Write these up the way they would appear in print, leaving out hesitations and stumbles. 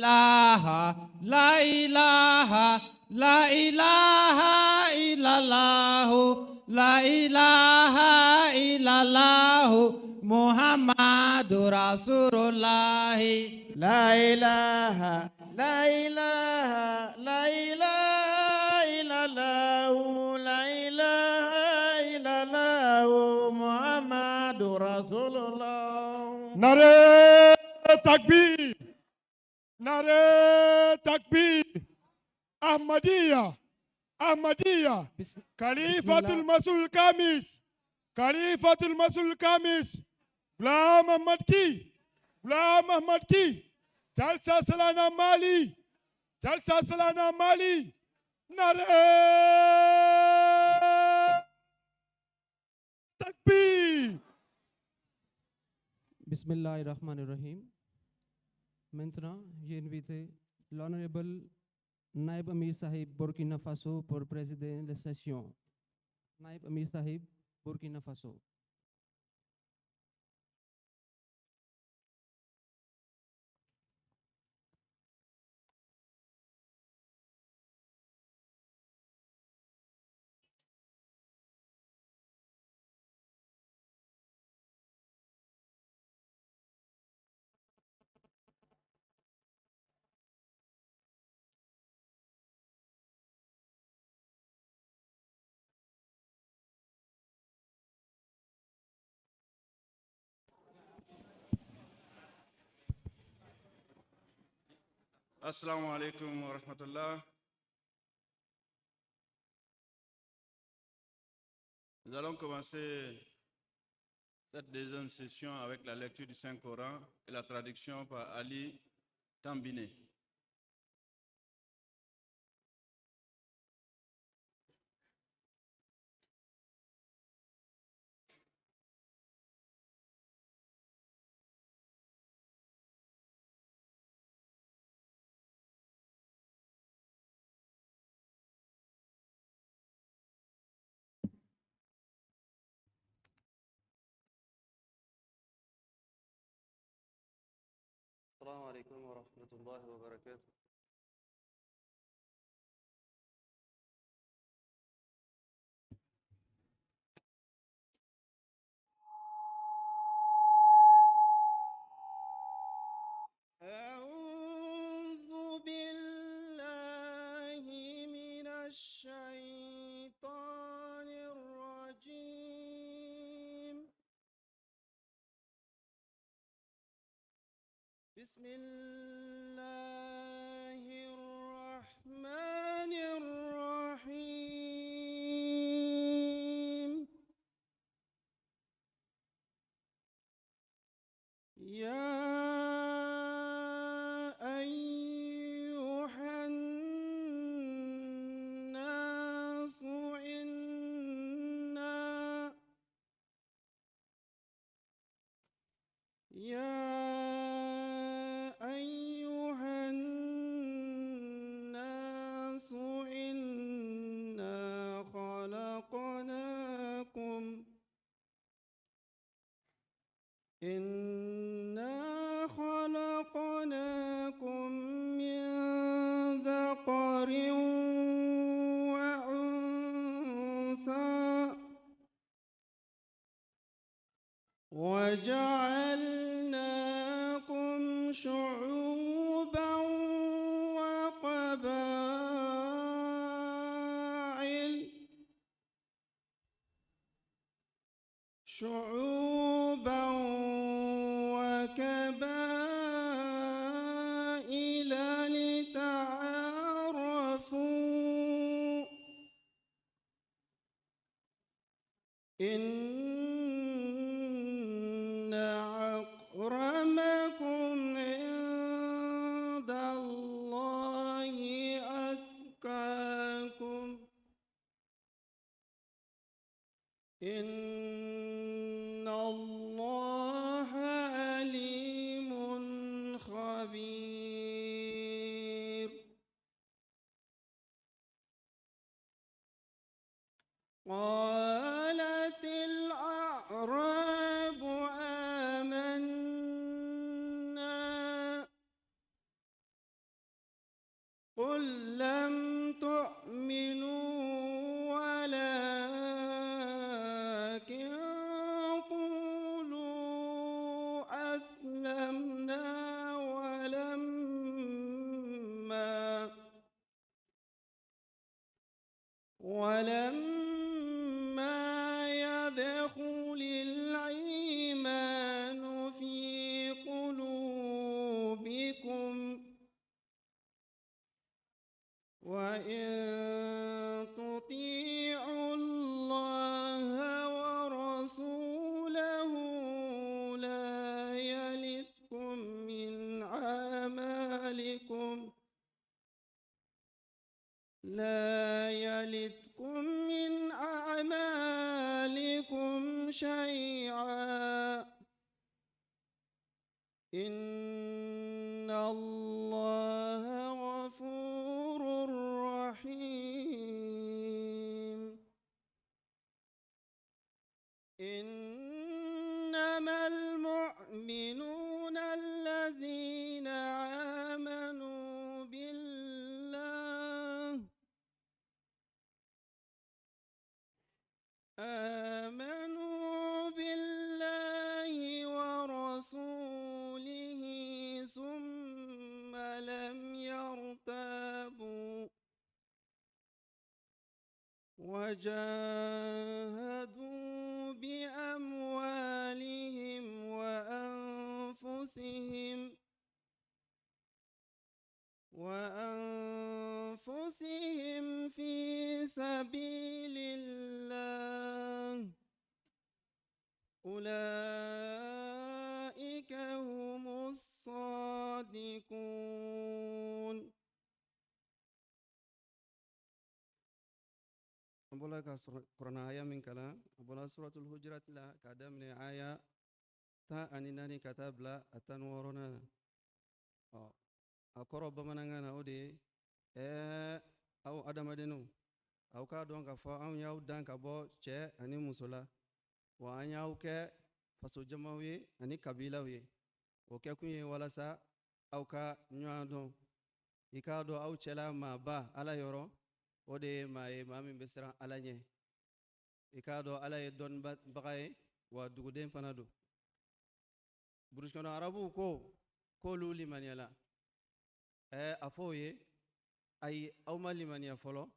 ilaha, la ilaha, la ilaha illallah, la ilaha illallah, Muhammadur Rasulullah. La ilaha, la ilaha, la ilaha illallah, la ilaha illallah, Muhammadur Rasulullah. Nare Takbir. Nare Takbir. Ahmadiyya. Ahmadiyya. Khalifatul Masul Kamis. Khalifatul Masul Kamis. Ghulam Ahmad ki. Ghulam Ahmad ki. Jalsa Salana Mali. Jalsa Salana Mali. Nare Takbir. Bismillahirrahmanirrahim. Maintenant, j'ai invité l'honorable Naib Amir Sahib Burkina Faso pour présider la session. Naib Amir Sahib, Burkina Faso. Assalamu alaikum wa rahmatullah. Nous allons commencer cette deuxième session avec la lecture du Saint-Coran et la traduction par Ali Tambiné. السلام عليكم ورحمة الله وبركاته. أعوذ بالله من الشيطان الرجيم. بسم الله الرحمن الرحيم. يا أيها الناس إنا يا أيها الناس إنا خلقناكم من ذكر وأنثى وجعلناكم شعوبا وقبائل لتعارفوا إن أكرمكم عند الله أتقاكم إن الله عليم خبير. قالت الأعراب آمنا قل لم تؤمنوا ولكن قولوا أسلمنا ولما يدخل الإيمان في قلوبكم وإن تطيعوا الله ورسوله لا يلتكم من أعمالكم لا يلتكم من أعمالكم شيئا إن الله غفور رحيم. إنما المؤمنون الذين آمنوا بالله ورسوله ثم لم يرتابوا وجاهدوا بأموالهم وأنفسهم في سبيل الله أولئك هم الصادقون. An bɔla ka kuranɛ aya min kalan, a bɔla Suratul Hujurat la k'a daminɛ aya 14 ka taa bila a 16nan na. Ɔ, a kɔrɔ bamanankan na, o de ye aw adamadenw, aw k'a dɔn k'a fɔ anw y'aw dan ka bɔ cɛ ani muso la, wa an y'aw kɛ fasojamaw ye ani kabilaw ye. O kɛkun ye walasa aw ka ɲɔgɔn dɔn. I k'a dɔn, aw cɛla maaba Ala yɔrɔ, o de ye maa ye, maa min bɛ siran Ala ɲɛ. I k'a dɔn, Ala ye dɔnnibaga ye, wa duguden fana don. Burusi kɔnɔ arabuw ko k'olu limaniyala. A fɔ o ye: ayi, aw ma limaniya fɔlɔ,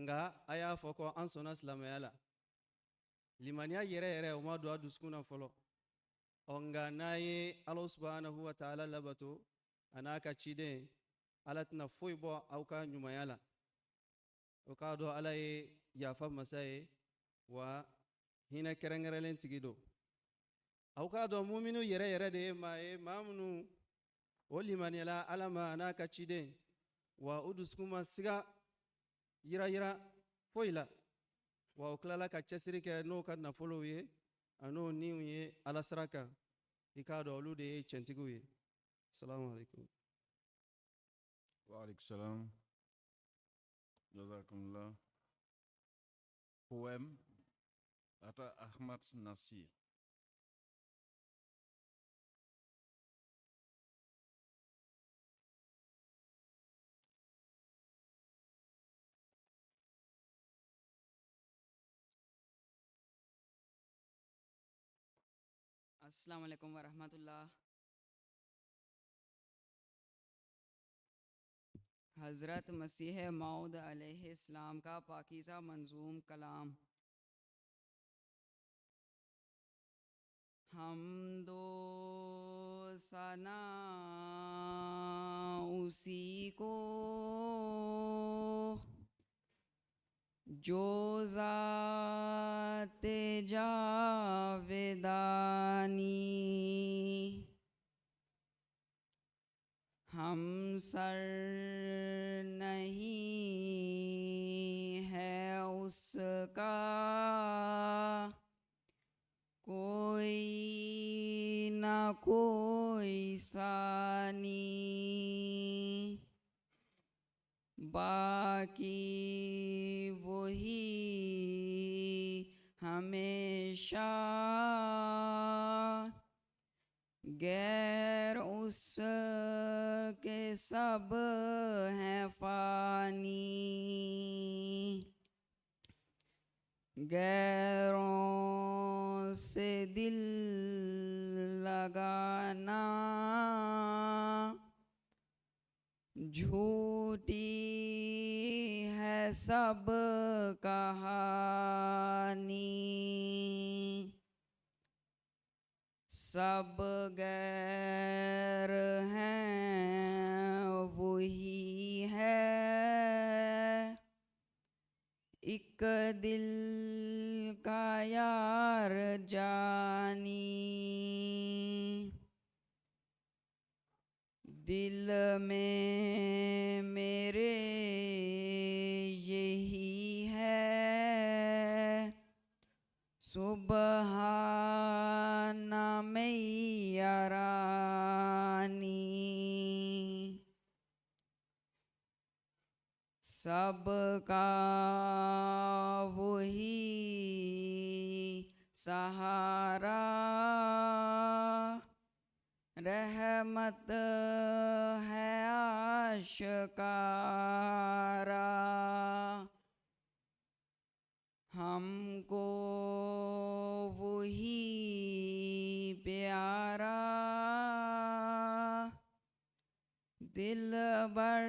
nka a y'a fɔ ko an sɔnna silamɛya la. Limaniya yɛrɛ yɛrɛ, o ma don a dusukun na fɔlɔ. Ɔ, nka n'a ye Ala subhanahu wa taala labato a n'a ka ciden, Ala tɛna foyi bɔ aw ka ɲumanya la. O k'a dɔn, Ala ye yafa masa ye, wa hinɛ kɛrɛnkɛrɛnlen tigi don. Aw k'a dɔn, muminu yɛrɛ yɛrɛ de ye maa ye, maa minnu o limaniyala Ala ma a n'a ka ciden, wa u dusukun ma siga yira yira foyi la, wa u tilala ka cɛsiri kɛ n'o ka nafolow ye a n'o niw ye Ala sira kan. I k'a dɔn, olu de ye tiɲɛtigiw ye. Salamu alaikum. Wa alaikum salam. Jazakumullah. Poème Ata Ahmad Nasir. अस्सलाम वालेकुम वरहमतुल्लाह। हज़रत मसीह मौद अलैहिस्सलाम का पाकीज़ा मंजूम कलाम। हम दो सना उसी को जो ज़ात जावेदानी, हम सर नहीं है उसका कोई ना कोई सानी, बाकी वही हमेशा गैर उसके के सब हैं फानी। गैरों से दिल लगाना झूठी है सब कहानी। सब गैर हैं वही है, एक दिल का यार जानी। दिल में मेरे यही है, सुबहान मैया रानी। सबका वही सहारा, रहमत है आशकारा। हमको वही प्यारा, दिल भर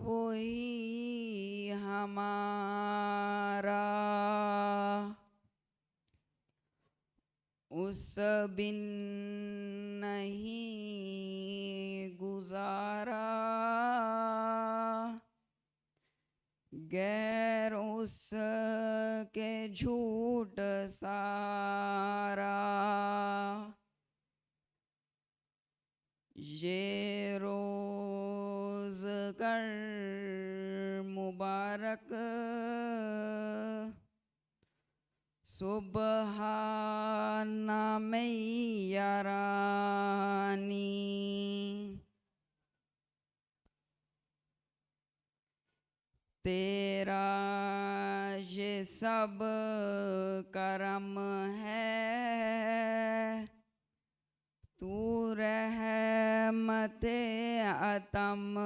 वही हमारा। उस बिन नहीं गुजारा, गैर उस के झूठ सारा। ये रोज़ कर मुबारक, सुबहान मैया रानी। तेरा ये सब करम है, तू रहमते अतम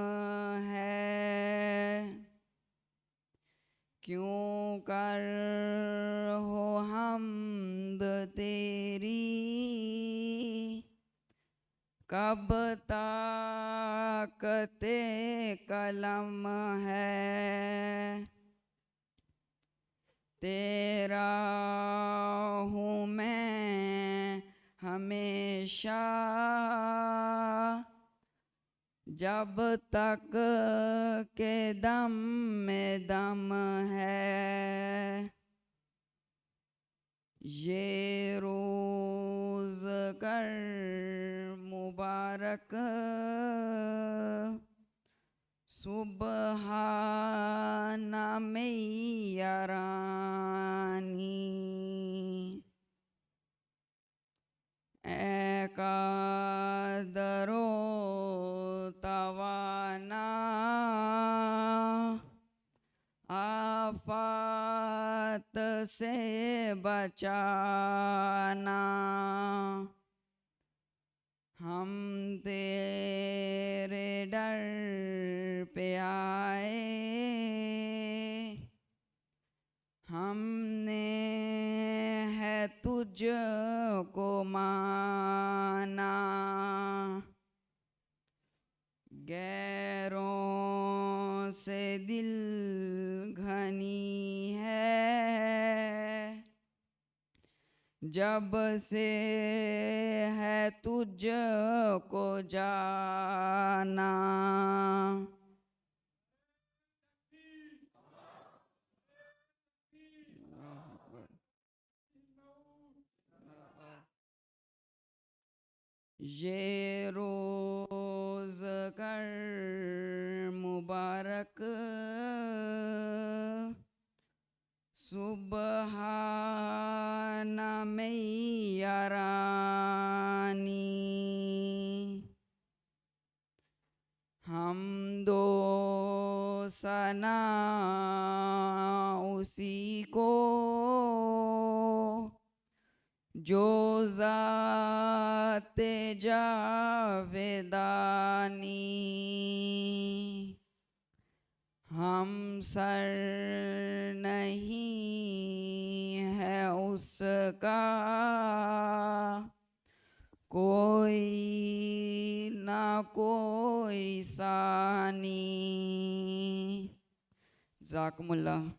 है। क्यों कर हो हमद तेरी, कब ताकते कलम है। तेरा हूँ मैं हमेशा, जब तक के दम में दम है। ये रोज़ कर मुबारक, सुबहान मैया रानी। ऐ कादरो तवाना, आफात से बचाना। हम तेरे डर पे आए, हमने है तुझको माना। गैरों से दिल घनी है, जब से है तुझको जाना। ये रोज़ कर मुबारक, सुबहान मैया रानी। हम दो सना उसी को, जो ज़ात जावेदानी, हम सर नहीं है उसका, कोई ना कोई सानी। जज़ाकुमुल्लाह।